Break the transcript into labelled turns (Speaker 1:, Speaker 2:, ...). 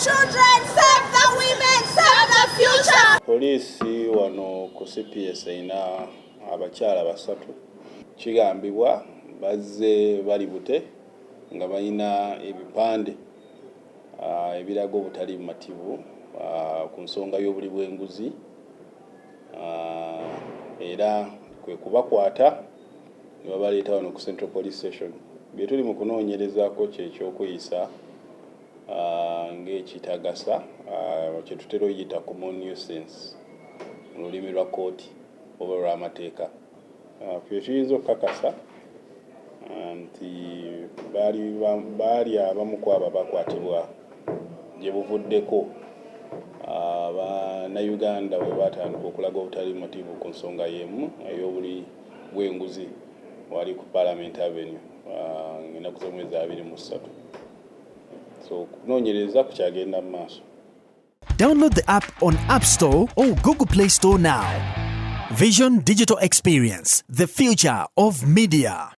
Speaker 1: children, save the women, save the future.
Speaker 2: Poliisi wano ku CPS erina abakyala basatu, kigambibwa bazze bali bute nga balina ebipande ebiraga obutali bumativu ku nsonga y'obuli bw'enguzi, era kwe kubakwata ne babaleeta wano ku Central Police Station. Bye tuli mu kunoonyerezaako kyekyokuyisa ng'ekitagasa, kye tutera okuyita common nuisance mu lulimi lwa kkooti oba olw'amateeka. Ffe tuyinza okukakasa nti baali abamu ku abo abakwatibwa gye buvuddeko Bannayuganda bwe batandika okulaga obutali bumativu ku nsonga y'emu ey'obuli bw'enguzi wali ku Parliament Avenue ng'ennaku z'omwezi 23. So okunoonyereza kukyagenda mu maaso.
Speaker 3: Download the app on App Store or Google Play Store now. Vision Digital Experience, the future of media.